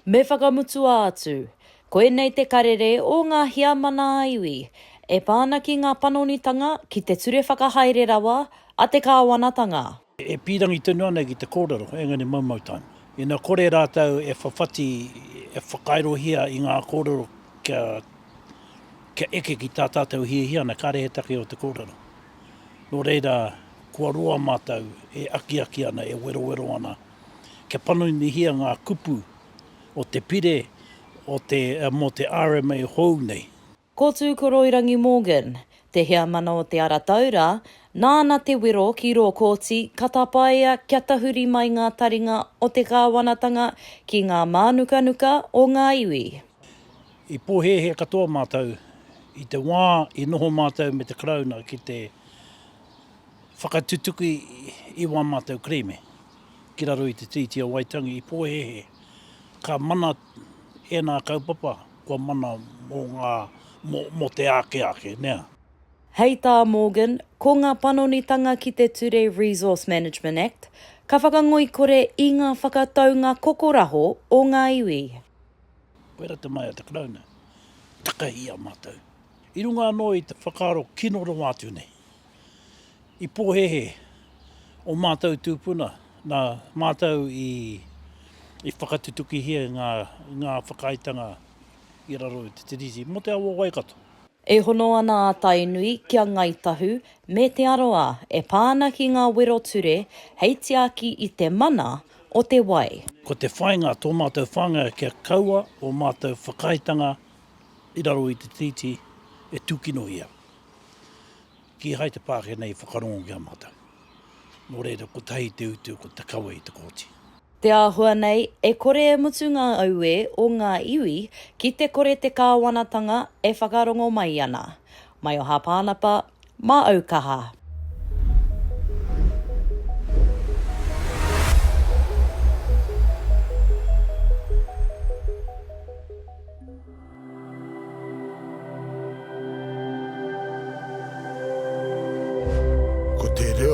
Me whakamutua atu. Koinei te karere o ngā heamana ā-iwi e pā ana ki ngā panonitanga ki te Ture Whakahaere Rawa a te Kāwanatanga. E pīrangi tonu ana ki te kōrero, engari maumau time. Ina kore rātou e whawhati, e whakairohia i ngā kōrero kia, kia eke ki tā tātou hiahia ana, kāre he take o te kōrero. Nō reira, kua roa mātou e akiaki ana, e werowero ana, kia panonihia ngā kupu o te pire o te, mō te RMA hou nei. Ko Tūkoroirangi Morgan, te heamana o Te Ara Taura, nāna te wero ki rō kōti ka tapaea kia tahuri mai ngā taringa o te kāwanatanga ki ngā mānukanuka o ngā iwi. I pōhēhē katoa mātou i te wā i noho mātou me te Karauna ki te whakatutuki i wā mātou kerēme ki raro i te Tiriti o Waitangi i pōhēhē ka mana ēnā kaupapa kua mana mō ngā, mō, mō te āke ake, nē. Hei tā Morgan, ko ngā panonitanga ki te ture Resource Management Act, ka whakangoikore i ngā whakataunga kokoraho o ngā iwi. Koira te mahi a te Karauna, takahi i a mātou. I runga anō i te whakaaro kino rawa atu nei. I pōhēhē ō mātou tūpuna, nā mātou i whakatutukihia ngā, ngā whakaaetanga i raro i te Tiriti mō te awa o Waikato. E hono ana a Tainui ki a Ngāi Tahu me Te Arawa e pā ana ki ngā wero ture hei tiaki i te mana o te wai. Ko te whāinga, tō mātou whāinga kia kaua ō mātou whakaaetanga i raro i te Tiriti e tūkinohia. Kīhai te Pākehā nei i whakarongo ki a mātou. Nō reira, kotahi te utu, ko te kawe i te kōti. Te āhua nei, e kore e mutu ngā auē o ngā iwi ki te kore te kāwanatanga e whakarongo mai ana. Maioha Pānapa, mā Aukaha. Ko te reo.